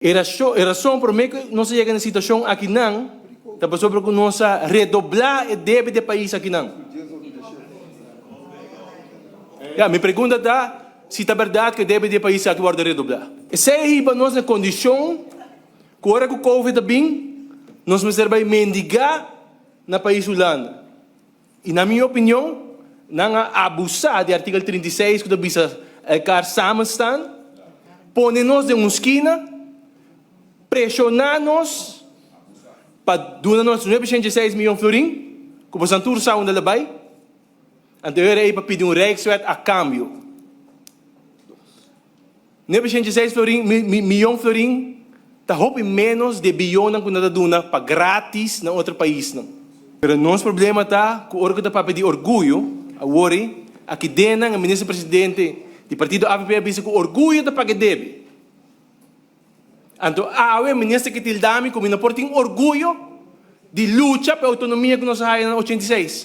E rason promé ku nos a yega na e situashon akinan ta pasobra ku nos a redoblá e debe di e pais akinan. Ya, mi pregunta ta si ta bèrdat ku e debe di e pais aki wòrdu redoblá. Esei a hiba nos na e kondishon ku ora ku Covid a bin, nos mester bai mendigá na pais Hulanda. I na mi opinion, nan a abusá di artikel 36 ku ta bisa elkar samen staan, pone nos den un skina, preshoná nos pa duna nos 906 miyon florin, ku bosan tur sa unda el a bai, anto e ora ei pa pidi un Rijkswet a kambio. 906 florin, miyon florin ta hopi ménos di e biyonnan ku nan ta duna pa grátis na otro paisnan. Pero nos problema ta ku ora ku ta papia di orguyo, awor ei, aki den nan e minister presidente di partido avp a bisa ku orguyo ta paga e debe. Anto awe minister ke tilda mi ku mi no por tin orguyo di lucha pa e outonomia ku nos a haya na 86.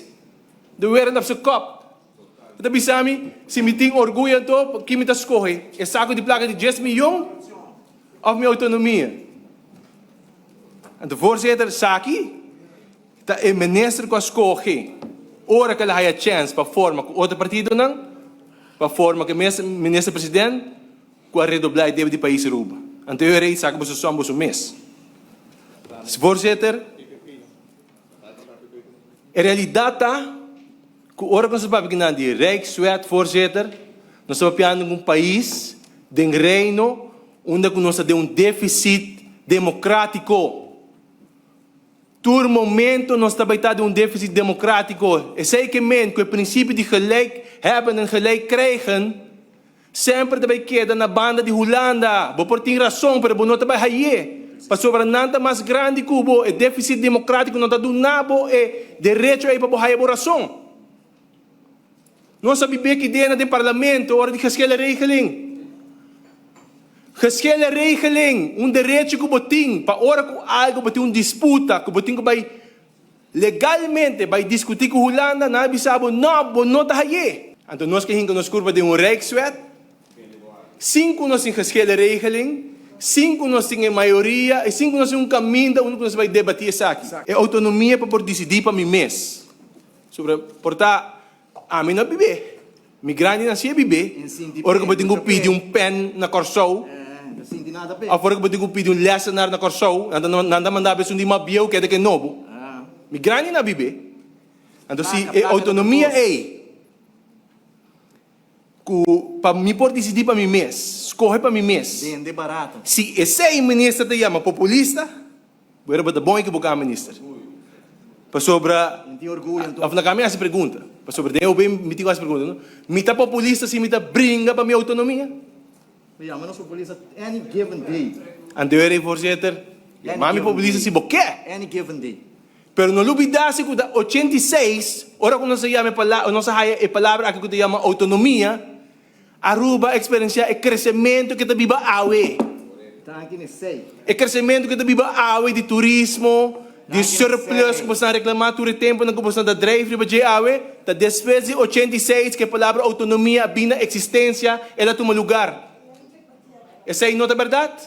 De wereld op z'n kop. E ta bisa mi, si mi tin orguyo anto, ki mi ta skohe? E saku di plaka di 10 miyon òf mi outonomia? Anto, voorzitter, esaki ta e minister ku a skohe ora ku el a haya chèns pa forma ku otro partidonan, pa forma ku e mes minister president ku a redoblá e debe di pais Aruba. Anto e rei saka boso sòm boso mes. Voorzitter, e realidat ta ku ora ku nos ta papia kinan di Rijkswet, voorzitter, nos ta papiando ku un pais den Reino unda ku nos ta den un defisit demokratiko. Tur momento nos ta bai ta den un defisit demokratiko. Esei ke men ku e prinsipio di gelijk hebben en gelijk krijgen semper ta bai keda na banda di Hulanda. Bo por tin rason, pero bo no ta bai hay'é, pasobra nan ta mas grandi ku bo. E defisit demokratiko no ta duna bo e derecho ei pa bo haya bo rason. Nos a biba aki dena den parlamento ora di geschillenregeling. Geschillenregeling, un derecho ku bo tin pa ora ku algo bo tin un disputa ku bo tin ku bai legalmente bai diskutí ku Hulanda, nan a bisa bo, no, bo no ta hay'é. Anto nos ke hinka nos kurpa den un Rijkswet, sin ku nos tin geschillenregeling, sin ku nos tin e mayoria i sin ku nos tin un kaminda unda ku nos bai debatí esaki. E outonomia pa por disidí pa mi mes sobre por ta ami no bib'é, mi grandinan si e bib'é, ora ku bo tin ku pidi un pèn na Kòrsou òf ora ku bo tin ku pidi un lèsenar na Kòrsou, nan ta manda bo esun di mas bieu keda ke nobo. Mi grandinan a bib'é. Anto si e outonomia ei ku pa mi por disidí pa mi mes, skohe pa mi mes, si esei minister ta yama populista, bo era bo ta bon ekiboká, minister. Pasobra, òf na kami hasi pregunta, pasobra den OB mi tin ku hasi pregunta, no? Mi ta populista si mi ta bringa pa mi outonomia? Anto e rei, voorzitter, yama mi populista si bo ke. Pero no lubidá si ku ta 86, ora ku nos a yama e palabra, nos a haya e palabra aki ku ta yama outonomia, Aruba a eksperensiá e kresementu ke ta biba awe. E kresementu ke ta biba awe di turismo, di surplus ku boso a reklamá tur e tempunan ku boso ta drijf riba dje awe, ta despues di 86 ku e palabra outonomia a bin na eksistensia, el a tuma lugar. Esei no ta bèrdat?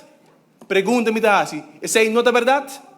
Pregunta mi ta hasi, esei no ta bèrdat?